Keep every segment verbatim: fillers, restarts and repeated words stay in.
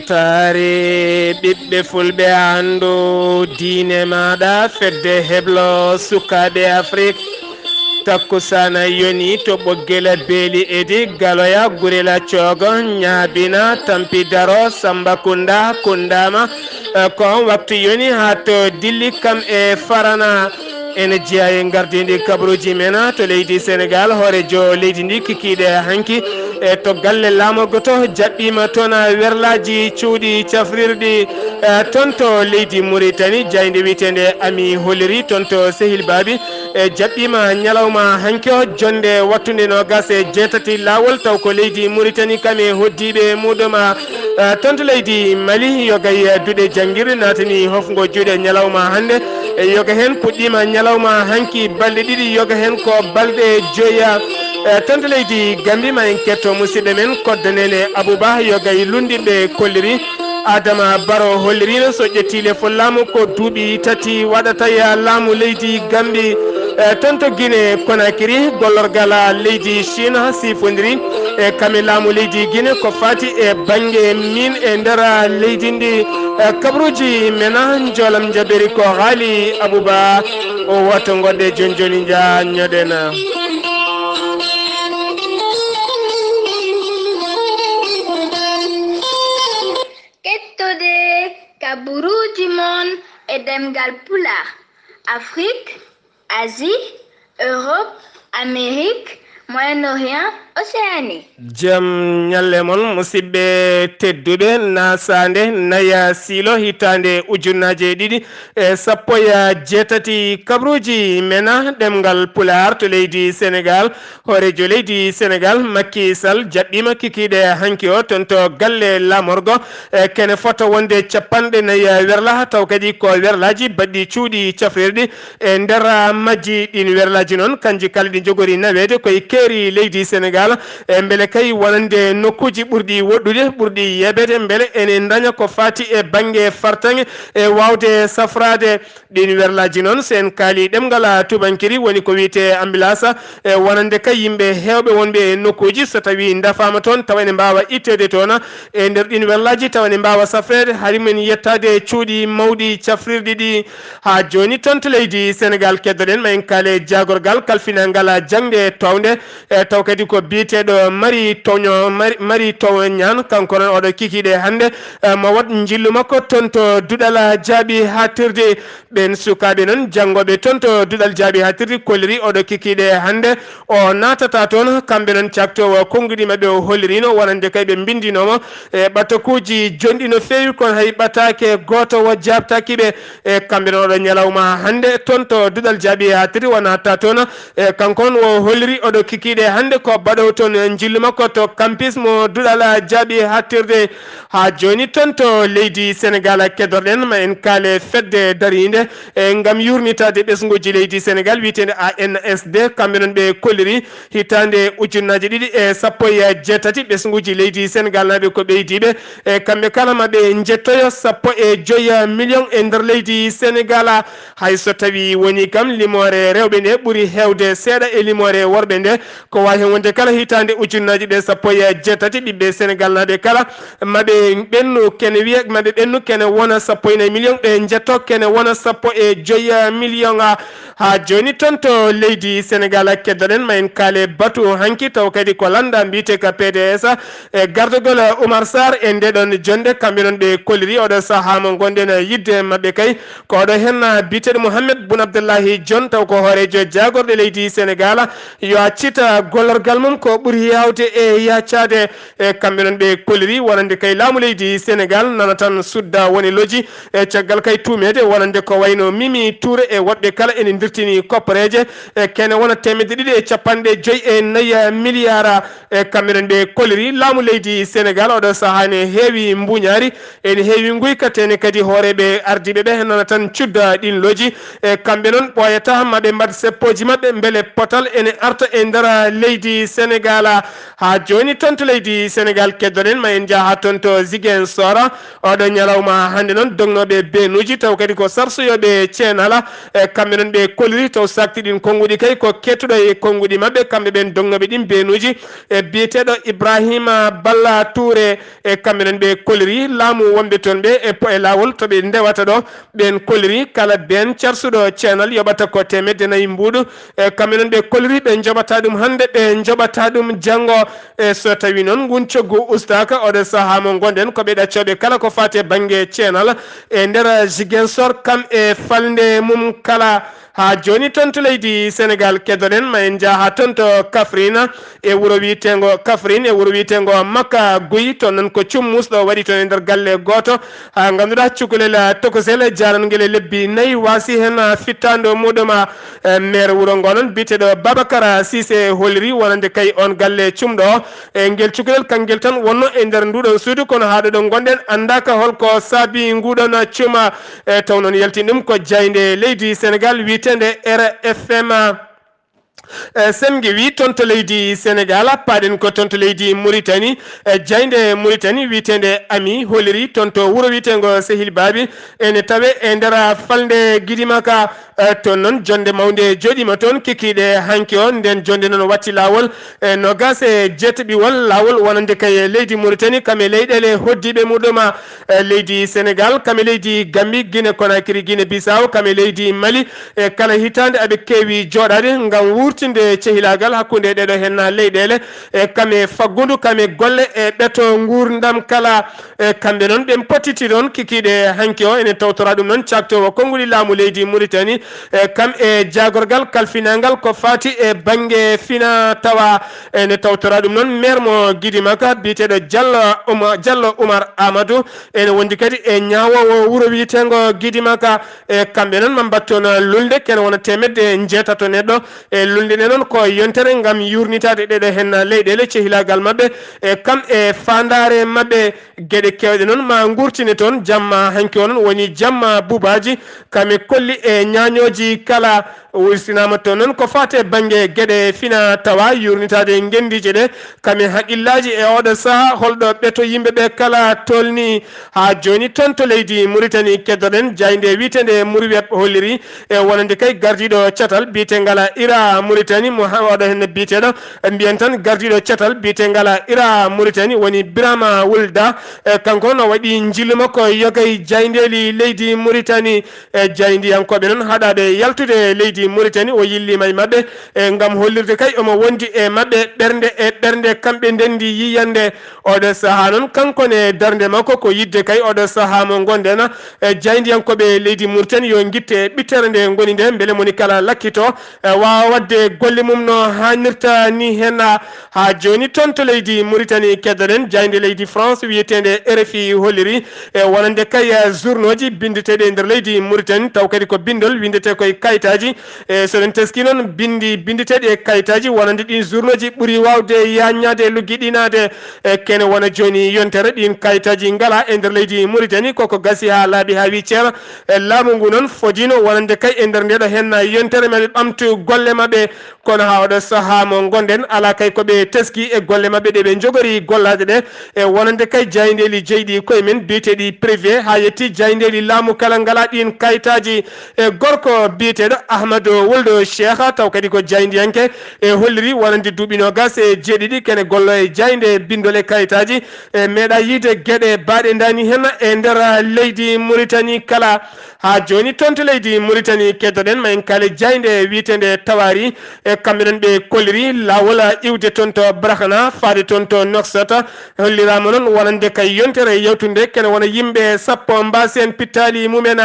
Taari ɓiɓɓe fulɓe anndu diine maaɗa fedde heblo sukaaɓe Afrik. Takkusana yoni to Ɓoggela Beeli Edi Galoya Gurela Coogo ñaabina tampi daro Samba Kunda kundaama. Eh, ko on waktu yoni haa to dilli kam e Farana. Ene jeyaa e ngardiindi kabaruuji men to leydi Senegaal, hooreejo leydi ndi kikiiɗe hanki e to galle laamorgo to jaɓɓiima toon werlaaji cuuɗi cafrirɗi, eh, toon to leydi Muritani, jaaynde wiyeteende Ami Holliri toon to Sehil Baabi, e jaɓɓiima ñalawma hanki o, jonnde wattunde noogas e jeetati laawol, taw ko leydi Muritani kam e hoddiiɓe muɗum, eh, toon to leydi Mali, yoga e duɗe janngirɗe naatani hofngo juuɗe ñalawma hannde. E yoga heen puɗɗiima ñalawma hanki balɗe ɗiɗi, yoga heen ko balɗe joya. E toon to leydi Gambi, ma en ketto musidɗo men Koddo Nene Abouba, yoga e lunndiɓe kolliri. Adama Baro holliriino so ƴettii le follaamu ko duuɓi tati waɗata ya laamu leydi Gambi. E toon to Gine Konakiri, gollorgal leydi Chine sifondiri e kame laamu leydi Gine ko faati e bannge min e nder leydi ndi. E kabaruuji men, njoolam njaɓeeri ko Haali Abouba, o wato ngoɗɗe jooni jooni nja ñoɗen. Kettude kabaruuji mon e ɗemngal Pulaar, Afrik, Asie, Europe, Amérique, Moyen-Orient, Océanie. Jam ñalle mon, musidɓe tedduɓe, nasaande naya siilo hitaande ujunnaaje ɗiɗi e sappo e jeetati, kabaruuji men ɗemngal Pulaar to leydi Senegaal. Hooreejo leydi Senegaal, Macky Sall, jaɓɓiima kikiiɗe hanki o toon to galle laamorgo. E kene fota wonde capanɗe nayi werla, taw kadi ko werlaaji baɗɗi cuuɗi cafrirɗi. E nder majji ɗiin werlaaji noon, kanji kala ɗi njogori naweede koye keeri leydi Senegaal. E mbele kay wonande nokkuuji ɓurɗi woɗɗude, ɓurɗi yeebeede, mbele ene ndaña ko faati e bannge fartaŋŋe e waawde safraade. Ɗiin werlaaji noon, so en kaali ɗemngal tubankiri, woni ko wiyetee ambulance, e wonande kay yimɓe heewɓe wonɓe e nokkuuji, so tawii ndafaama toon, tawa ene mbaawa itteede toon e nder ɗiin werlaaji, tawa ene mbaawa safreede, hari men yettaade e cuuɗi mawɗi cafrirɗi ɗi. Haa jooni toon to leydi Senegaal, keddoɗen, ma en kaale jaagorgal kalfinangal jaŋde toownde, e taw kadi ko biyeteeɗo Mari Toño, Mari, Mari Toño Ñaan, kanko noon oɗo kikiiɗe hannde, e mo waɗ njillu makko toon to duɗal jaaɓi haaɗtirde. Ɓeen sukaaɓe noon, janngooɓe toon to duɗal jaaɓi haaɗtirde, kolliri oɗo kikiiɗe hannde, o naatata toon. Kamɓe noon, caktoowo konnguɗi maɓɓe o holliriino wonande kay ɓe mbinndinooma e ɓatakuuji jonɗi no feewi, kono hay ɓataake gooto o jaabtaaki ɓe. E kamɓe noon, oɗo ñalawma hannde toon to duɗal jaaɓi haaɗtirde o naatata toon. E kanko noon o holliri oɗo kikiiɗe hannde ko baɗoowo toon njillu makko to campus mo duɗal jaaɓi haaɗtirde. Haa jooni toon to leydi Senegaal, keddorɗen ma en kaale fedde dariinde, e ngam yuurnitaade ɓesnguuji leydi Senegaal, wiyeteende A N S D, kamɓe noon ɓe kolliri hitaande ujunnaaje ɗiɗi e sappo e jeetati, ɓesnguuji leydi Senegaal naaɓe ko ɓeydiiɓe, e kamɓe kala ma ɓe njettoyo sappo e joy million e nder leydi Senegaal. Hay so tawii woni kam limoore rewɓe nde ɓuri heewde seeɗa e limoore worɓe nde, ko waawi heen wonde kala hitaande ujunnaaji ɗe sappo e jeetati, ɓiɓɓe Senegaal naaɓe kala, ma ɓe ɓennu kene wiya, ma ɓe ɓennu kene wona sappo e nayi million, ɓe njetto kene wona sappo e joy million. Haa jooni toon to leydi Senegaal, keddoɗen ma en kaale batu hanki, taw kadi ko lannda mbiyetee ka P D S, e gardagol Oumar Sarr e nde ɗoon jonnde, kamɓe noon ɓe kolliri oɗo sahaa mo ngonɗen yiɗde maɓɓe kay. Ko oɗo heen biyeteeɗo Mohamed Boun Abdallahi Dionne, taw ko hooreejo jaagorɗe leydi Senegaal, yo accita gollorgal mum ko ɓuri yaawde e yaacaade. E kamɓe noon ɓe kolliri wonande kay laamu leydi Senegaal nana tan sudda woni loji, e caggal kay tuumeede wonande ko wayno Mimi Touré e woɗɓe kala ene ndirtini koppareeje, e kene wona teemedde ɗiɗi e capanɗe joy e nayi miliyaara. E kamɓe noon ɓe kolliri laamu leydi Senegaal oɗo sahaa ne heewi mbuñaari, ene heewi nguyka, tene kadi hooreeɓe ardiiɓe ɓe nana tan cudda ɗiin loji. E kamɓe noon ɓooyata ma ɓe mbaɗ seppooji maɓɓe mbele potal ene arta e nder leydi Senegal. Haa jooni toon to leydi Senegal keddoɗen, ma en njaha haa toon to Ziguinchor. Oɗo ñalawma hannde noon, dognooɓe beenuuji, taw kadi ko sarsoyooɓe ceenal, e kamɓe noon ɓe koliri, taw sakti ɗin konnguɗi kay ko kettuɗo e konnguɗi maɓɓe, kamɓe ɓeen dognooɓe ɗin beenuuji, e biyeteeɗo Ibrahima Balla Touré, e kamɓe noon ɓe koliri laamu wonɓe toon ɓe e po-, e laawol to ɓe ndewata ɗo. Ɓeen koliri kala been carsuɗo ceenal yoɓata ko teemedde nayi mbuuɗu. E kamɓe noon ɓe koliri ɓe njoɓata ɗum hannde, ɓe njoɓata ɗum janngo. E so tawii noon ngun coggu ustaaka, oɗo sahaa mo ngonɗen ko ɓe ɗaccooɓe kala ko faati e bannge ceenal e nder Ziguinchor, kam e falnde mum kala. Haa jooni toon to leydi Senegal keddoɗen, ma en njaha haa toon to Kaffrine e wuro wiyeteengo Kaffrine e wuro wiyeteengo Makka Guy. Toon noon ko cummus ɗo waɗi toon e nder galle gooto, haa ngannduɗaa cukalel tokosel jaarangel e lebbi nayi waasi heen fittaandu muɗum. E maire wuro ngo noon biyeteeɗo Babacar Cissé holliri wonande kay oon galle cumɗo e ngel cukalel kanngel tan wonno e nder nduɗon suudu, kono haa ɗo ɗo ngonɗen anndaaka holko saabi nguɗon cuma. E taw noon yaltin ɗum ko jaaynde leydi Senegal wiyeteende R F M. E sen ngewi toon to leydi Senegal, paaɗen ko toon to leydi Mauritanie. E jaaynde Mauritanie wiyeteende Ami holliri toon to wuro wiyeteengo Sehil Baabi ene tawe e nder falnde Gidimaka. E toon noon jonnde mawnde jooɗiima toon kikiiɗe hanki o. Ndeen jonnde noon watti laawol e noogaas e jeetaɓiwol laawol wonande kay e leydi Mauritanie, kam e leyɗeele hoɗdiiɓe muɗum, e leydi Senegal, kam e leydi Gambie, Guinée Conakry, Guinée Bissau, kam e leydi Mali. E kala hitaande aɓe keewi jooɗaade ngam wuurtinde cehilaagal hakkunde ɗeeɗo heen leyɗeele, e kam e faggudu, kam e golle e ɓeto nguurndam kala. E kamɓe noon ɓe pottiti ɗoon kikiiɗe hanki o, ene tawtora ɗum noon caaktoowo konnguɗi laamu leydi Mauritanie, e kam e jaagorgal kalfinaangal ko faati e bannge fina tawa. Ene tawtora ɗum noon maire mo Gidimaka biyeteeɗo Diallo Ouma-, Diallo Oumar Amadou, ene wondi kadi e ñaawoowo wuro wiyeteengo Gidimaka. E kamɓe noon ma mbattu toon lulnde kene wona teemedde njeetato neɗɗo. E lulnde nde noon ko yontere ngam yuurnitaade ɗeeɗo heen leyɗeele, cehilaagal maɓɓe, e kam e faandaare maɓɓe. Geɗe keewɗe noon ma nguurtine toon. Jamma hanki o noon woni jamma buubaaji, kam e kolli e ñaañooji kala. Wursinaama toon noon ko faati e bannge geɗe fina tawa, yuurnitaade ngenndiije ɗe, kam e haqqillaaji e oɗo sahaa, holɗo ɓeto yimɓe ɓe kala tolni. Haa jooni toon to leydi Mauritanie keddoɗen jaaynde wiyeteende Mouriweb holliri e wonande kay gardiiɗo catal biyeteengal Ira Mauritanie, mo ha-, oɗo heen biyeteeɗo, mbiyen tan gardiiɗo catal biyeteengal Ira Mauritanie woni Birama Wulda. E kanko no waɗi njillu makko yoga e jaayndeeli leydi Mauritanie. E jaayndiyankooɓe noon haɗaaɓe yaltude leydi Mauritanie, o yilliima e maɓɓe, e ngam hollirde kay omo wondi e maɓɓe ɓernde e ɓernde, kamɓe ndenndi yiyannde. Oɗo sahaa noon, kanko ne darnde makko ko yiɗde kay oɗo sahaa mo ngonɗen, e jaayndiyankooɓe leydi Mauritanie yo ngitte ɓittere nde ngoni nde, mbele moni kala lakkito, e waawa waɗde golle mum no haanirta ni heen. Haa jooni toon to leydi Mauritanie keddoɗen jaaynde leydi France wiyeteende R F I holliri e wonande kay, e journauji binndeteeɗi e nder leydi Mauritanie, taw kadi ko binndol winndetee koye kayitaaji. E so ɗen teskii noon, binndi binndeteeɗi e kayitaaji wonande ɗin journauji ɓuri waawde yaññaade, luggiɗinaade. E kene wona jooni yontere ɗin kayitaaji ngalaa e nder leydi Mauritanie, koko gasi haa laaɓi haa wii ceer. E laamu ngu noon fodiino wonande kay e nder ndeeɗo heen yontere, ma ɓe ɓamtu golle maɓɓe. Kono haa oɗo sahaa mo ngonɗen, alaa kay ko ɓe teskii e golle maɓɓe ɗe ɓe njogori gollaade ɗe, e wonande kay jaayndeeli jeyɗi koye men biyeteeɗi privé, haa yetti jaayndeeli laamu kala ngalaa ɗin kayitaaji. E gorko biyeteeɗo Ahmadou Wuldo Cheikh, taw kadi ko jaayndiyanke, e holliri wonande duuɓi noogas e jeeɗiɗi kene gollo e jaaynde binndol e kayitaaji, e meeɗa yiide geɗe baaɗe ndaani heen e nder leydi Mauritanie kala. Haa jooni toon to leydi Mauritanie keddoɗen, ma en kaale jaaynde wiyeteende Tawari, e kamɓe noon ɓe kolliri laawol iwde toon to Brahna faade toon to Nouakchott. Holliraama noon wonande kay yontere yawtunde kene wona yimɓe sappo mbaasi heen pittaali mumen.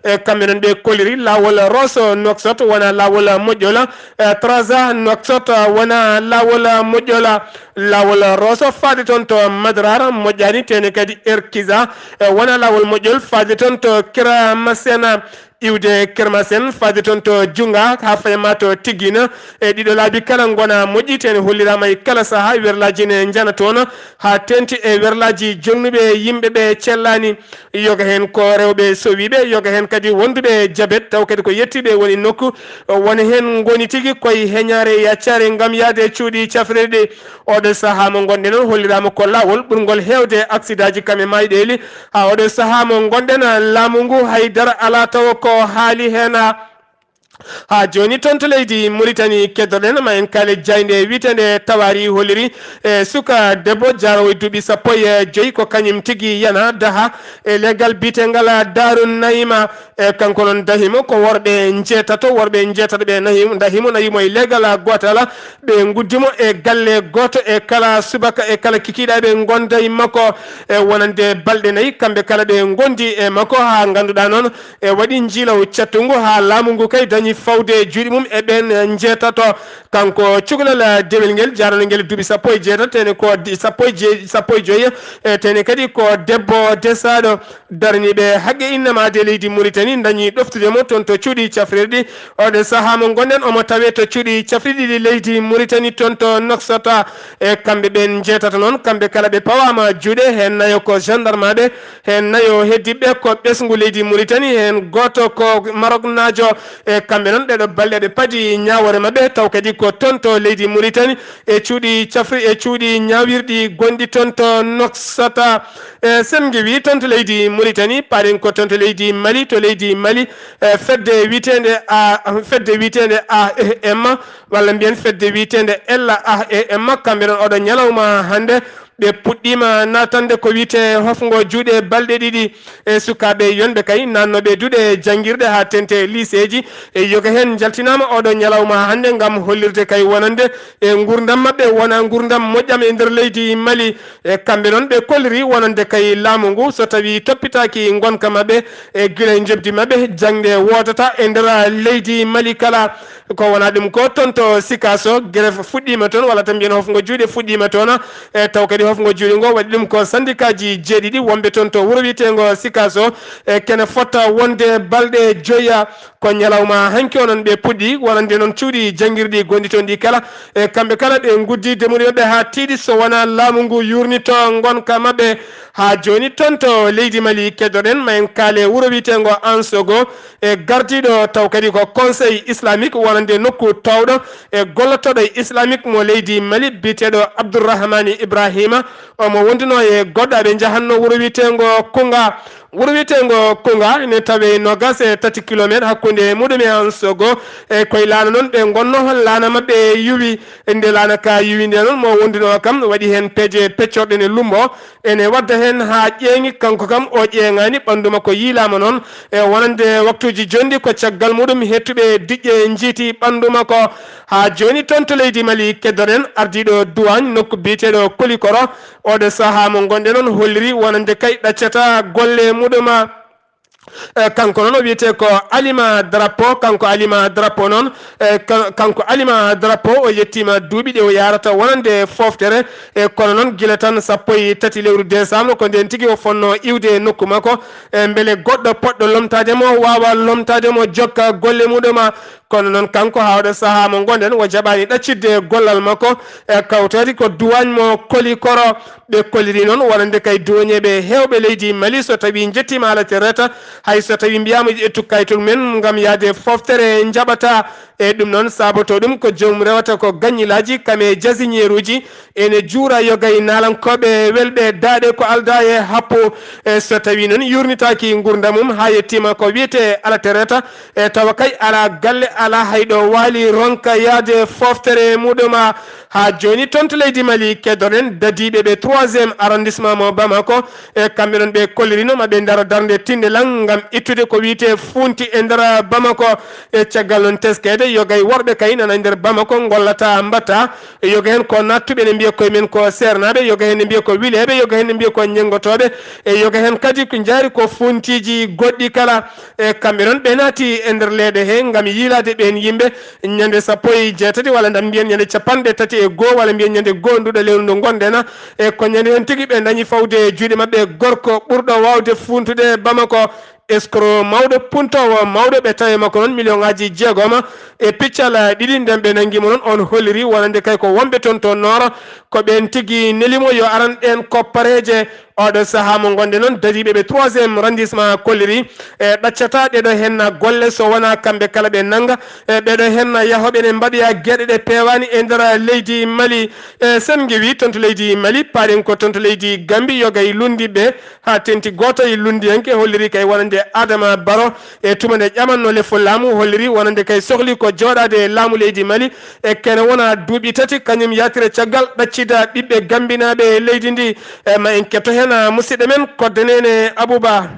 E kamɓe noon ɓe kolliri laawol Rosso Nouakchott wona laawol moƴƴol, e Trarza Nouakchott wona laawol moƴƴol. Laawol Rosso faade toon to Madrar moƴƴaani, tene kadi Erkiza, e wona laawol moƴƴol faade toon to Keramasena. iwde Kermasen, faade toon to Junnga, haa fayama to Tiggina. E ɗiɗo laabi kala ngona moƴƴi, te ne holliraama e kala sahaa, werlaaji ne njana toon, haa teeŋti e werlaaji jonnuɓe yimɓe ɓe cellaani. Yoga heen ko rewɓe sowiiɓe, yoga heen kadi wonduɓe jabet, taw kadi ko yettiiɓe woni nokku, woni heen ngoni tigi koye heñaare e yaccaare ngam yahde e cuuɗi cafrirɗi. Oɗo sahaa mo ngonɗen on holliraama ko laawol ɓurngol heewde aksidaaji kam e maayɗeeli. Haa oɗo sahaa mo ngonɗen, laamu ngu hay dara alaa tawa ko haali heen. Haa jooni toon to leydi Muritani keddoɗen, ma en kaale jaaynde wiyeteende Tawaari holliri e suka debbo jaaroowo e duuɓi sappo e joyi, ko kañum tigi yana daha e leggal biyeteengal Daaru Nayima. E kanko noon dahimo ko worɓe njeetato, worɓe njeetato ɓe nahi-, dahimo, nahimo e leggal gootal, ɓe nguddimo e galle gooto e kala subaka e kala kikiiɗe ɓe ngonda e makko e wonande balɗe nayi, kamɓe kala ɓe ngondi e makko haa ngannduɗaa noon e waɗi njiilaw cattungu haa laamu ngu kay dañi fawde juuɗe mum e ɓeen njeetato. Kanko cukalel dewel ngel, jaaranol ngel duuɓi sappo e jeetati, tene ko di-, sappo e je-, sappo e joyi, e tene kadi ko debbo desaaɗo. Daraniiɓe haqqe innama e leydi Muritani dañi ɗoftude mo toon to cuuɗi cafrirɗi. Oɗo sahaa mo ngonɗen omo tawee to cuuɗi cafrirɗi ɗi leydi Muritani toon to Noksata. E kamɓe ɓeen njeetato noon, kamɓe kala ɓe pawaama juuɗe, heen nayo ko gendarmeɓe, heen nayo heddiɓe ko ɓesngu leydi Muritani, heen gooto ko Maroknaajo. E kamɓe noon, ɗeɗo balɗe ɓe padi ñaawoore maɓɓe, taw kadi ko toon to leydi Muritani, e cuuɗi cafri-, e cuuɗi ñaawirɗi gonɗi toon to Noksata. E sen ngewi toon to leydi Muritani, paaɗen ko toon to leydi Mali, to leydi Mali, e fedde wiyeteende A, fedde wiyeteende A E M, walla mbiyen fedde wiyeteende L A E M, kamɓe noon oɗo ñalawma hannde, ɓe puɗɗiima naatande ko wiyetee hofngo juuɗe balɗe ɗiɗi. E sukaaɓe yonɓe kay naatnooɓe duɗe janngirɗe haa teeŋti e liiseeji. E yoga heen njaltinaama oɗo ñalawma hannde ngam hollirde kay wonande e nguurndam maɓɓe wona nguurndam moƴƴam e nder leydi Mali. E kamɓe noon ɓe kolliri wonande kay laamu ngu so tawii toppitaaki ngonka maɓɓe e gila e njoɓdi maɓɓe, jaŋde woodata e nder leydi Mali kala. Ko wona ɗum ko toon to Sikaso, grève fuɗɗiima toon, walla tan mbiyen hofngo juuɗe fuɗɗiima toon. E taw kadi hofngo juuɗe ngo waɗi ɗum ko sandikaaji jeeɗiɗi wonɓe toon to wuro wiyeteengo Sikaso. E kene fota wonde balɗe joya, ko ñalawma hanki onon ɓe puɗɗi, wonande noon cuuɗi janngirɗi gonɗi toon ɗi kala. E kamɓe kala ɓe nguddi demuɗi maɓɓe haa tiiɗi so wona laamu ngu yurnito ngonka maɓɓe. Haa jooni toon to leydi Mali keddoɗen, ma en kaale wuro wiyeteengo Ansogo. E gardiiɗo taw kadi ko Conseil Islamique wonande nokku toowɗo e gollotooɗo e Islamique mo leydi Mali biyeteeɗo Abdourahmani Ibrahima. Omo wonduno e goɗɗo, ɓe njahanno wuro wiyeteengo Kunga. Wuro wiyeteengo Kunga ne tawe noogaas e tati kilomeetre hakkunde muɗum e Ansogo. E koye laana noon ɓe ngonno, laana maɓɓe yuwi. Nde laana ka yuwi nde noon, mo wonduno kam waɗi heen peeje peccorɗe ne lumbo. Ene wadda heen haa ƴeeŋi, kanko kam o ƴeeŋaani, ɓanndu makko yiilaama noon. E wonande waktuuji jonɗi ko caggal muɗum hettuɓe diƴƴe njiiti ɓanndu makko. Haa jooni toon to leydi Mali keddoɗen ardiiɗo duwaañ nokku biyeteeɗo Kolikoro. Oɗo sahaa mo ngonɗen on holliri wonande kay ɗaccata golle muɗum. E, kanko noon o wiyetee ko Alima Drapeau. Kanko Alima Drapeau noon, e, ka-, kanko Alima Drapeau o yettiima duuɓi ɗi o yaarata wonande fooftere. E, kono noon gila tan sappo e tati lewru décembre ko ndeen tigi o fotnoo iwde e nokku makko. E, mbele goɗɗo potɗo lomtaade mo waawa lomtaade mo jokka golle muɗum. Kono noon kanko haa oɗo sahaa mo ngonɗen o jaɓaani ɗaccitde gollal makko. E, kawtoodi ko duwaañ mo Kolikoro. Ɓe kolliri noon wonande kay duwaañeeɓe heewɓe leydi Mali, so tawii njettiima à la traite, hay so tawii mbiyaama ƴettu kaytul men ngam yahde fooftere njaɓataa. E ɗum noon saabotoo ɗum ko joomum rewata ko gaññilaaji kam e jasiñeeruuji. Ene juura yoga e naalankooɓe welɓe daaɗe ko aldaa e happu. E so tawii noon yuurnitaaki nguurndam mum haa yettiima ko wiyetee à la traite, e tawa kay alaa galle, alaa hay ɗo waali ronka yahde fooftere muɗum. Haa jooni toon to leydi Mali keddoɗen dadiiɓe ɓe troisième arrondissement mo Bamako. E kamɓe noon ɓe kollirino ma ɓe ndara darnde tinndilal ngam ittude ko wiyetee fuunti e nder Bamako. E caggal noon teskeede yoga e worɓe kay nana e nder Bamako ngollata mbatta. E yoga heen ko naattuɓe ne mbiya koye men ko seernaaɓe, yoga heen ne mbiya ko wileeɓe, yoga heen ne mbiya ko ñenngotooɓe. E yoga heen kadi ko njaari ko fuuntiiji goɗɗi kala. E kamɓe noon ɓe naati e nder leeɗe he ngam yiilaade ɓeen yimɓe. Ñande sappo e jeetati walla ndam mbiyen ñande capanɗe tati e goo walla mbiyen ñande goo nduɗo lewru ndu ngonɗen. E ko ñande heen tigi ɓe dañi fawde e juuɗe maɓɓe gorko ɓurɗo waawde fuuntude Bamako. Escroc mawɗo, puntoowo mawɗo, ɓe tawi makko noon million ŋaaji jeegom e piccal ɗiɗi. Nden ɓe nanngi mo noon, on holliri wonande kay ko wonɓe toon to Nooro, ko ɓeen tigi neli mo yo aran ɗeen koppareeje. Oɗo sahaa mo ngonɗen noon, dariiɓe ɓe troisième arrondissement kolliri, e ɗaccata ɗeɗo henna golle so wonaa kamɓe kala ɓe nannga, e ɓeɗo henna yahooɓe ne mbaɗoya geɗe ɗe peewaani e nder leydi Mali. E sen ngewi toon to leydi Mali, paaɗen ko toon to leydi Gambi, yoga e lunndiɓe, haa tenti gooto e lunndiyanke holliri kay wonande Adama Baro, e tuma nde ƴamanno lefol laamu, holliri wonande kay sohli ko jooɗaade e laamu leydi Mali, e kene wona duuɓi tati, kañum yaatira caggal ɗaccida ɓiɓɓe Gambinaaɓe e leydi ndi. E ma en ketto heen, a, musidɗo men Kodde Neene Abouba.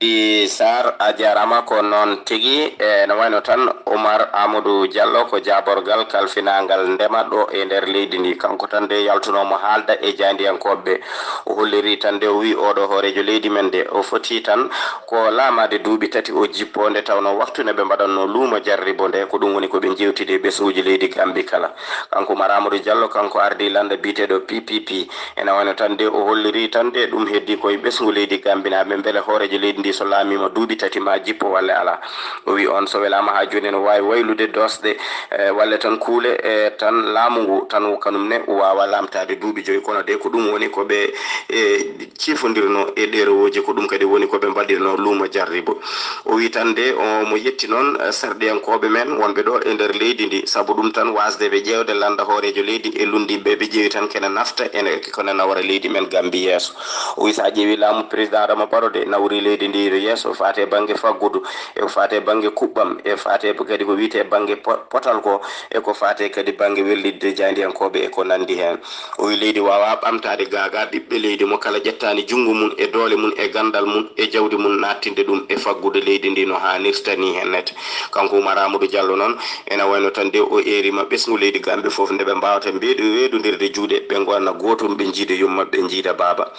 I Sarr, a jaaraama. Ko noon tigi, e no wayno tan Oumar Amadou Diallo ko jaaborgal kalfinaangal ndema ɗo e nder leydi ndi. Kanko tan de yaltunoomo haalda e jaayndiyankooɓe. O holliri tan de, o wiyi oɗo hooreejo leydi men de, o foti tan ko laamaade duuɓi tati o jippoo, nde tawnoo waktu nde ɓe mbaɗannoo luumo jarribo nde, ko ɗum woni ko ɓe njeewtidi e ɓesnguuji leydi Gammbi kala. Kanko Oumar Amadou Diallo, kanko ardii lannda biyeteeɗo P P P. Ene wayno tan de, o holliri tan de, ɗum heddii ko e ɓesngu leydi Gambinaaɓe, mbele hooreejo leydi ndi so laamiima duuɓi tati ma jippo walla alaa. O wiyi on so welaama haa jooni ene waawi waylude doosɗe, e, walla tan kuule, e, tan laamu ngu tan kanum ne waawaa laamtaade duuɓi joyi, kono de ko ɗum woni ko ɓe, e, cifondirnoo e ɗerewooji, ko ɗum kadi woni ko ɓe mbaɗirnoo luumo jarribo. O wiyi tan de, omo yetti noon, e, sarɗiyankooɓe men wonɓe ɗo e nder leydi ndi, sabu ɗum tan waasde ɓe ƴeewde lannda hooreejo leydi e lunndiiɓe ɓe, ɓe ƴeewi tan kene nafta ene, ko ne nawra leydi men Gammbi yeeso. O wiyi so a ƴeewi laamu président Adama Barrow de, nawri leydi ndi yeeso, faate bannge faggudu, e faate bannge kuɓɓam, e faate kadi ko wiyetee bannge po-, potal ko, e ko faate kadi bannge wellitde jaayndiyankooɓe e ko nanndi heen. O wiyi leydi waawaa ɓamtaade gaagaa ɓiɓɓe leydi mo kala ƴettaani junngo mum e doole mum e ganndal mum e jawdi mum naattinde ɗum e faggude leydi ndi no haanirta ni heen nete. Kanko Oumar Amadou Diallo noon, ene wayno tan de o eeriima ɓesngu leydi Gammbi fof nde ɓe mbaawata mbeeɗu-, weeɗondirde juuɗe, ɓe ngona gootum, ɓe njiida yumma, ɓe njiida baaba.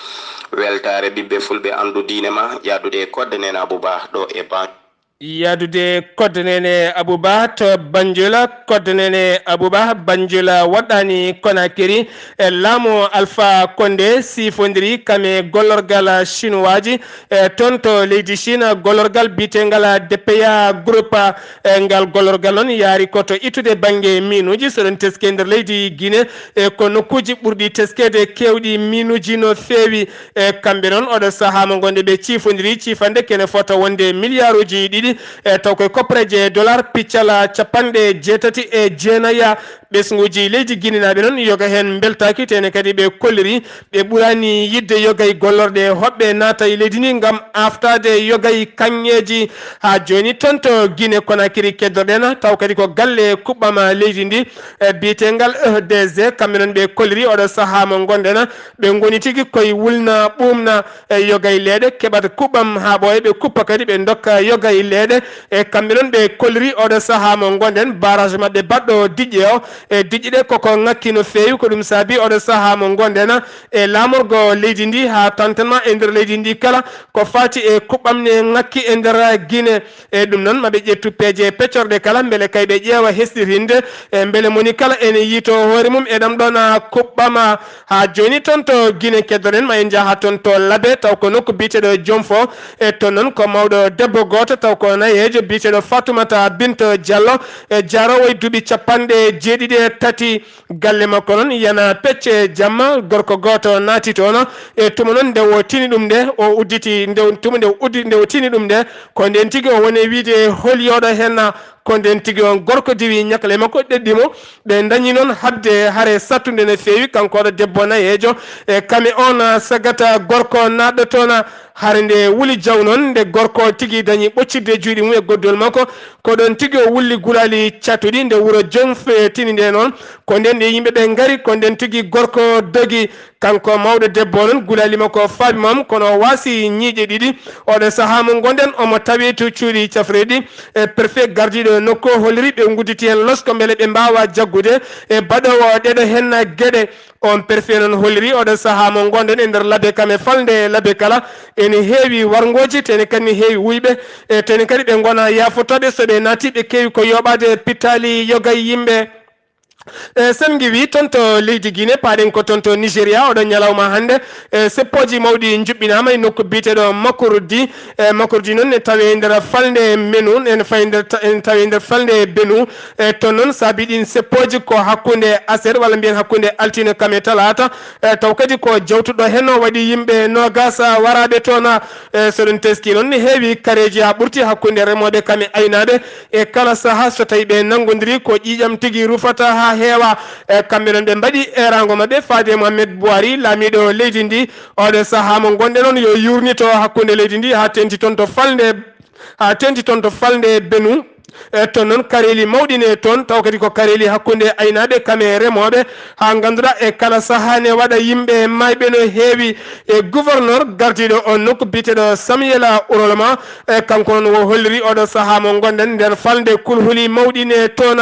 Weltaare ɓiɓɓe fulɓe, anndu diine ma, yahdude e Kodde Neene Abouba ɗo e Ban. Yahdude Kodde Neene Abouba to Banjul, Kodde Neene Abouba, Banjul woɗɗaani Conakry. E laamu Alpha Condé sifondiri kam e gollorgal Chinois ji, e toon to leydi Chine, gollorgal biyetengal D P A Group. E ngal gollorgal noon yaari ko to ittude bannge miinuuji. So ɗon teski e nder leydi Guinée, e ko nokkuuji ɓurɗi teskeede keewɗi miinuuji no feewi. E kamɓe noon, oɗo sahaa mo ngonɗe ɓe ciifondiri ciifande kene fota wonde miliyaaruuji ɗiɗi, e taw koye koppareeje dollar piccal capanɗe jeetati e jeenaya. Ɓesnguuji leydi Guinée naaɓe noon, yoga heen mbeltaaki, tene kadi ɓe kolliri ɓe ɓuraani yiɗde yoga e gollorɗe hoɓɓe naata e leydi ndi ngam aaftaade yoga e kaŋŋeeji. Haa jooni toon to Guinée Conakry keddoɗen, taw kadi ko galle kuɓɓam leydi ndi, e biyeteengal E D G, kamɓe noon ɓe kolliri oɗo sahaa mo ngonɗen, ɓe ngoni tigi koye wulna ɓuumna, e yoga e leeɗe, keɓat kuɓɓam haa ɓooya, ɓe kuppa kadi ɓe ndokka yoga e leeɗe. E kamɓe noon ɓe kolliri oɗo sahaa mo ngonɗen, barrage maɓɓe baɗɗo diƴƴe o, e diƴƴe ɗe koko ŋakki no feewi, ko ɗum saabi oɗo sahaa mo ngonɗen e laamorgo leydi ndi haa tantanma e nder leydi ndi kala, ko faati e kuɓɓam ne ŋakki e nder Guinée. E ɗum noon, maɓe ƴettu peeje peccorɗe kala, mbele kay ɓe ƴeewa hesɗitinde, e mbele moni kala ene yiito hoore mum e ɗam ɗon kuɓɓam. Haa jooni toon to Guinée keddoɗen, ma en njaha toon to Labe, taw ko nokku biyeteeɗo Jomfo. E toon noon ko mawɗo debbo gooto, taw ko nayeejo, biyeteeɗo Fatoumata Binta Diallo, e jaaroowo e duuɓi capanɗe jeeɗiɗi e tati. Galle makko noon yana pecce jamma, gorko gooto naati toon. E tuma noon nde o tini ɗum nde, o udditi, nde o, tuma nde o uddi, nde o tini ɗum nde, ko ndeen tigi o woni e wiyde holi oɗo heen, ko ndeen tigi on gorko diwi ñakle makko, ɗeɗɗi mo. Ɓe ndañi noon haɓde hare sattunde no feewi, kanko oɗo debbo nayeejo. E kame on sagata gorko naatɗo toon, hare nde wuli jaw noon, nde gorko tigi dañi ɓoccitde juuɗe mum e goddol makko, ko ɗoon tigi o wulli gulaali catuɗi. Nde wuro Jomfo tini nde noon, ko ndeen nde yimɓe ɓe ngari, ko ndeen tigi gorko dogi. Kanko mawɗo debbo o noon, gulaali makko faabi mum, kono o waasi ñiiƴe ɗiɗi. Oɗo sahaa mo ngonɗen, omo tawee to cuuɗi cafreeɗi. E préfet gardiiɗo nokku o holliri ɓe ngudditi heen losko mbele ɓe mbaawa jaggude e baɗoowo ɗeɗo heen geɗe. On préfet noon holliri oɗo sahaa mo ngonɗen e nder Labe kam e falnde Labe kala, ene heewi warngooji, tene kadi ne heewi wuyɓe, e tene kadi ɓe ngona yaafotooɓe so ɓe naati, ɓe keewi ko yooɓaade pittaali yoga e yimɓe. E sen ngiwi toon to leydi Guinée, paaɗen ko toon to Nigéria, oɗo ñalawma hannde, e seppooji mawɗi njuɓɓinaama e nokku biyeteeɗo Makurdi. E Makurdi noon ne tawee nder falnde Menu, ene fayi nder ta-, ene tawee nder falnde Benu. E toon noon saabi ɗiin seppooji ko hakkunde aset, walla mbiyen hakkunde altine kam e talaata. E taw kadi ko jawtuɗo heen o waɗi yimɓe noogaas waraaɓe toon. E so ɗum teskii noon ne heewi kareeji haa ɓurti hakkunde remooɓe kam e aynaaɓe. E kala sahaa so tawii ɓe nanngondirii ko ƴiiƴam tigi rufata haa heewa. E kamɓe noon ɓe mbaɗi eeraango maɓɓe faade e Mohamed Bouhari, laamiiɗo leydi ndi. Oɗo sahaa mo ngonɗen noon yo yuurnito hakkunde leydi ndi haa teeŋti toon to falnde, haa teeŋti toon to falnde Benu. E toon noon kareeli mawɗi ne toon, taw kadi ko kareeli hakkunde aynaaɓe kam e remooɓe, haa ngannduɗaa e kala sahaa ne waɗa yimɓe maayɓe no heewi. E gouverneur gardiiɗo o nokku biyeteeɗo Samuel Uroloma, e kanko noon o holliri oɗo sahaa mo ngonɗen nder falnde kulhuli mawɗi ne toon.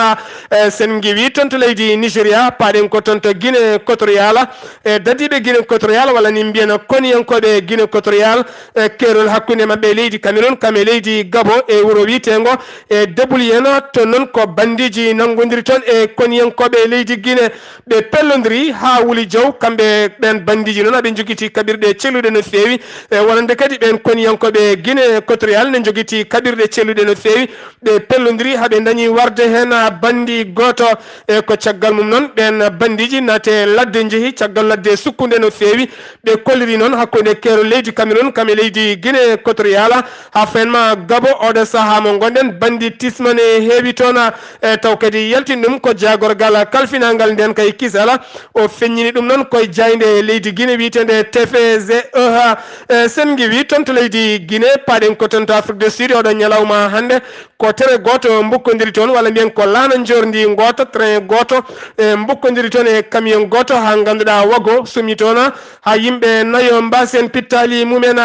E sen ngiwi toon to leydi Nigéria, paaɗen ko toon to Guinée Équatoriale. E dadiiɓe Guinée Équatoriale, walla ni mbiyen koniyankooɓe Guinée Équatoriale, e keerol hakkunde maɓɓe e leydi Cameroun kam e leydi Gabon e wuro wiyeteengo e Debuliyena. Toon noon ko bandiiji nanngondiri toon e koniyankooɓe leydi Guinée. Ɓe pellondiri haa wuli jaw, kamɓe ɓeen bandiiji noon aɓe njogiti kaɓirɗe celluɗe no feewi. E wonande kadi ɓeen koniyankooɓe Guinée Équatoriale ne njogiti kaɓirɗe celluɗe no feewi. Ɓe pellondiri haa ɓe ndañi warde heen banndi gooto. E ko caggal mum noon ɓeen bandiiji naate ladde njehi, caggal ladde sukkunde no feewi. Ɓe kolliri noon hakkunde keerol leydi Cameroun kam e leydi Guinée Équatoriale. Haa fenma Gabo, oɗo sahaa mo ngonɗen, banditisme ne heewi toon. E taw kadi yaltin ɗum ko jaagorgal kalfinaangal nden kay kisala. O feññini ɗum noon koye jaaynde leydi Guinée wiyeteende T F Z E H. E sen ngiwi toon to leydi Guinée, paaɗen ko toon to Afrique du Sud, oɗo ñalawma hannde ko tere gooto mbukkondiri toon, walla mbiyen ko laana njorndi ngoota, train gooto, e mbukkondiri toon e camion gooto, haa ngannduɗaa wago sumi toon, haa yimɓe nayo mbaasi heen pittaali mumen.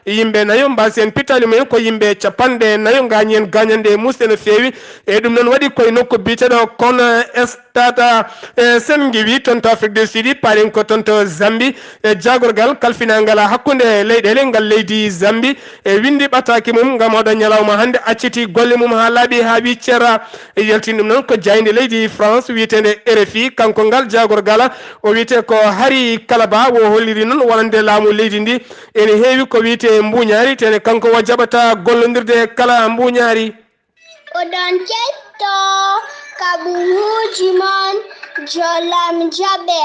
Yimɓe nayo mbaasi heen pittaali mumen, ko yimɓe capanɗe nayo ngaañi heen gaañanɗe muusɗe no feewi. E ɗum noon waɗi koye nokku biyeteeɗo Kona Tata, e sen ngiwi toon to Afrique du Sud, paaɗen ko toon to Zambie, e jaagorgal kalfinaangal hakkunde leyɗeele ngal leydi Zambie, e winndi ɓataake mum ngam oɗo ñalawma hannde acciti golle mum haa laaɓi haa wiccera. E yaltin ɗum noon ko jaaynde leydi France wiyeteende R F I, kanko ngal jaagorgal o wiyetee ko Hari Kalaba, o holliri noon wonande laamu leydi ndi ene heewi ko wiyetee mbuuñaari, tene kanko o jaɓata gollondirde kala mbuuñaari. Oɗon ketto kaɓuruuji mon, jolam jaɓe,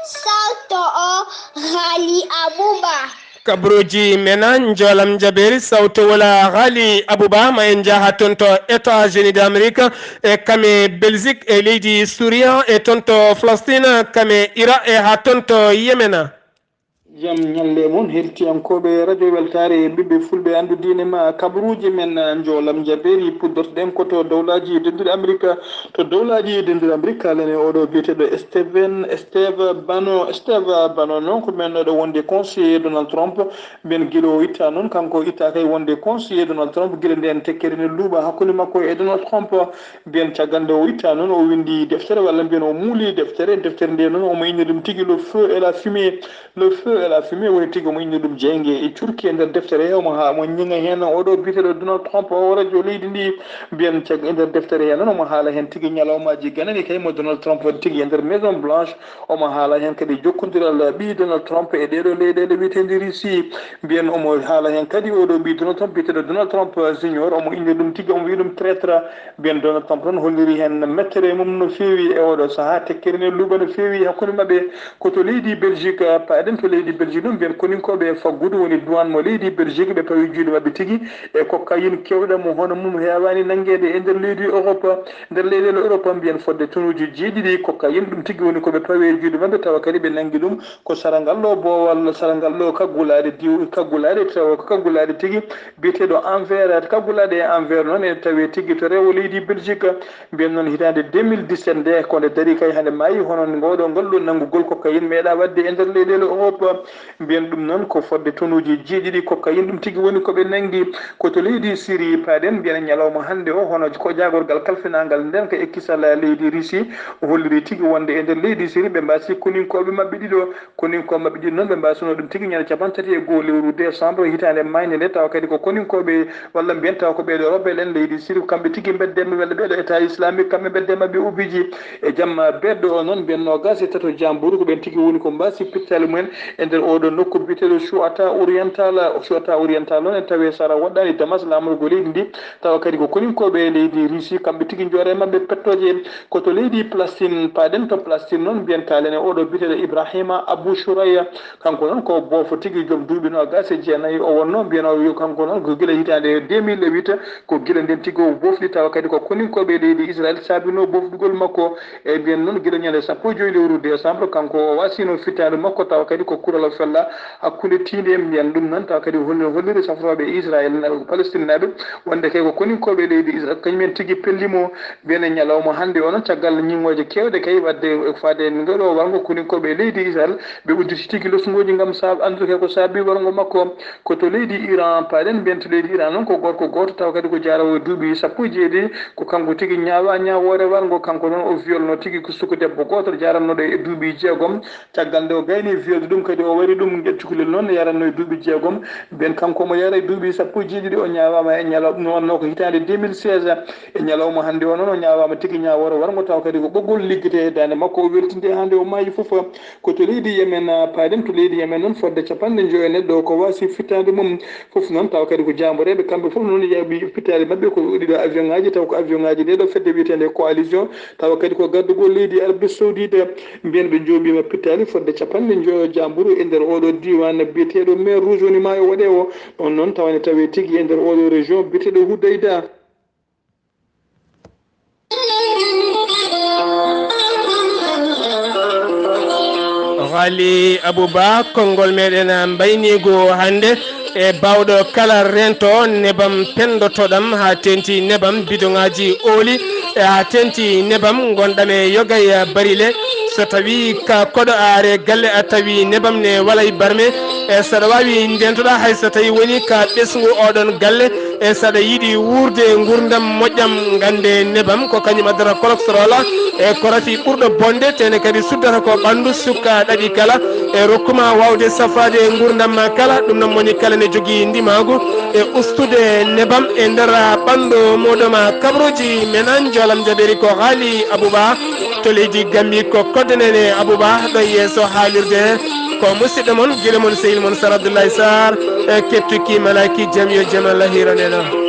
sawto o Haali Abuba. Kaɓuruuji men, jolam jaɓeeri, sawto wala Haali Abuba, ma en njaha toon to États-Unis d'Amérique, e kam e Belgique, e leydi Suria, e toon to Palestine, kam e Ira, e haa toon to Yemen. Jam ñalle mon, heɗtiyankooɓe Radio Weltaare, ɓiɓɓe Fulɓe, anndu diine ma, kabaruuji men, njoolam jabeeri, puɗɗortoɗen ko to dowlaaji denduɗi Amerika. To dowlaaji denduɗi Amerika, lene oɗo biyeteeɗo Steven, Steve Bannon, Steve Bannon noon ko men oɗo wonde conseiller Donald Trump. Mbiyen gila o itta noon, kanko o itta kay wonde conseiller Donald Trump, gila nden tekkere ne luuɓa hakkunde makko e Donald Trump. Mbiyen caggal nde o itta noon, o winndi deftere, walla mbiyen o muuli deftere. Deftere nde noon, omo inni ɗum tigi Le feu et la fumée. Le feu et la fumée woni tigi omo inni ɗum jeynge e curki e nder deftere he, omo haa, omo ñiŋa heen oɗo biyeteeɗo Donald Trump o radio leydi ndi. Mbiyen cag-, e nder deftere he noon omo haala heen tigi ñalawmaaji ganani kay mo Donald Trump waɗi tigi e nder Maison Blanche. Omo haala heen kadi jokkondiral ɓii Donald Trump e ɗeeɗo leyɗeele wiyeteendi Russie. Mbiyen omo haala heen kadi oɗo ɓii Donald Trump biyeteeɗo Donald Trump Junior, omo inni ɗum tigi, omo wiya ɗum traitre. Mbiyen Donald Trump noon holliri heen mettere mum no feewi e oɗo sahaa, tekkere ne luuɓa no feewi hakkunde maɓɓe. Ko to leydi Belgique, paaɗen to leydi Belgique ɗum, mbiyen koninkooɓe faggudu woni douane mo leydi Belgique, ɓe pawi juuɗe maɓɓe tigi e cocaïne keewɗo mo hono mum heewaani nanngeede e nder leydi Europe, nder leyɗeele Europe, mbiyen fodde tonuuji jeeɗiɗi cocaïne, ɗum tigi woni ko ɓe pawi e juuɗe maɓɓe, tawa kadi ɓe nanngi ɗum ko sara ngal ɗo boowal, sara ngal ɗo kaggulaade diw-, kaggulaade, tawa ko kaggulaade tigi biyeteeɗo Anvers. Kaggulaade e Anvers noon ene tawee tigi to rewo leydi Belgique. Mbiyen noon hitaande deux mille dix-sept nde, ko nde darii kay hannde maayi, hono ngoɗo ngal ɗo nanngugol cocaïne meeɗaa waɗde e nder leyɗeele Europe. Mbiyen ɗum noon ko fodde tonuuji jeeɗiɗi cocaïne, ɗum tigi woni ko ɓe nanngi. Ko to leydi Siri paaɗen, mbiyen ñalawma hannde o, hono ko jaagorgal kalfinaangal nden ko e kisal leydi Russie, o holliri tigi wonde e nder leydi Siri ɓe mbaasi koninkooɓe maɓɓe ɗiɗo. Koninkooɓe maɓɓe ɗiɗo noon ɓe mbaasuno ɗum tigi ñande cappanɗe tati e goo lewru décembre hitaande maayde nde, tawa kadi ko koninkooɓe walla mbiyen tawa ko ɓeeɗo rebelle en leydi Siri, ko kamɓe tigi mbedde maɓɓe walla ɓeeɗo État islamique, kamɓe mbedde maɓɓe ubiji. E jamma beɗɗo o noon, mbiyen noogaas e tato janvier, ko ɓen tigi woni ko mbaasi pittaali mumen e nder oɗo nokku biyeteeɗo Shuata Oriental. Shuata Oriental noon en tawi sara waɗɗaani Damas laamorgo leydi ndi, tawa kadi ko koninkooɓe leydi Russie, kamɓe tigi njoore maɓɓe pettooje. Ko to leydi Palestine paaɗen, to Palestine noon mbiyen kaalen e oɗo biyeteeɗo Ibrahima Abu Shuraya. Kanko noon ko boofo tigi, joom duuɓi noogaas e jeenayi o wonno. Mbiyen o yo kanko noon ko gila hitaande deux mille huit, ko gila nden tigi o boofɗi, tawa kadi ko koninkooɓe leydi Israel saabino boofɗugol makko. E mbiyen noon gila ñande sappo e joy lewru décembre, kanko o wasino fittaandu makko, tawa kadi ko kural o fella hakkunde tiinde. Mbiyen ɗum noon, tawa kadi holli-, holliri safrooɓe Israel, Palestine naaɓe, wonde kay ko koninkooɓe leydi Israel, kañumen tigi pellimo. Mbiyen e ñalawma hannde o noon, caggal ñiŋooje keewɗe kay waɗde faade e ngol o warngo, koninkooɓe leydi Israel ɓe udditi tigi losngooji ngam sa-, anndude kay ko saabi warngo makko. Ko to leydi Iran paaɗen, mbiyen to leydi Iran noon ko gorko gooto, tawa kadi ko jaaroowo e duuɓi sappo e jeeɗiɗi, ko kanko tigi ñaawa ñaawoore warngo. Kanko noon o violno tigi ko suka debbo gooto jaarannooɗo e duuɓi jeegom. Caggal nde o gayni violde ɗum kadi o wari ɗum cukalel noon yaranno e duuɓi jeegom. Mbiyen kanko omo yara e duuɓi sappo e jeeɗiɗi, o ñaawaama e ñalawma, ɗum wonnoo ko hitaande deux mille seize. E ñalawma hannde o noon o ñaawaama tigi ñaawoore warngo, tawa kadi ko ɓoggol liggete e daande makko, o weltinde hannde o maayi fof. Ko to leydi Yemen, ah, paaɗen to leydi Yemen noon, fodde capanɗe njoyo e neɗɗo ko waasi fittaandu mum. Fof noon tawa kadi ko jaamboreeɓe, kamɓe fof noon yaaɓi pittaali maɓɓe ko ɗiɗo avion ŋaaji, tawa ko avion ŋaaji ɗeɗo fedde wiyeteende coalition, tawa kadi ko gardugol leydi Arabie Saoudite. Mbiyen ɓe njooɓiima pittaali fodde capanɗe njoyo jaamburu e nder oɗo diiwaan biyeteeɗo Mer Rouge woni maayo woɗeewo. Ɗon noon tawa ne tawee tigi e nder oɗo région biyeteeɗo Hudayda. Ghali Abouba, konngol meɗen mbayniigu hannde e baawɗo kala rento nebam penndotoɗam haa teenti nebam bidoŋaaji ooli, e haa teenti nebam ngonɗam e yoga e barile. So tawii ka koɗo aare galle a tawi nebam ne walay barme, e saɗa waawi ndentoɗaa hay so tawii woni ka ɓesngu oɗon galle, e saɗa yiɗi wuurde nguurndam moƴƴam, ngannde nebam ko kañum addata cholestérol e ko rafi ɓurɗo bonde, tene kadi suddata ko ɓanndu sukka ɗaɗi kala, e rokkuma waawde safaade nguurndam ma kala. Ɗum noon moni kala ne jogii ndimaagu e ustude nebam e nder ɓanndu muɗum. Kabaruuji men an joolam jaɓiri ko Haali Abouba to leydi Gambi, ko koddanene Abouba ɗo yeeso haalirde. Ko musidɗo mon, gila mon, sehil mon Sar Abdoulaye Sarr, e kettuki malaki jam yo jam Allah hiiraneno.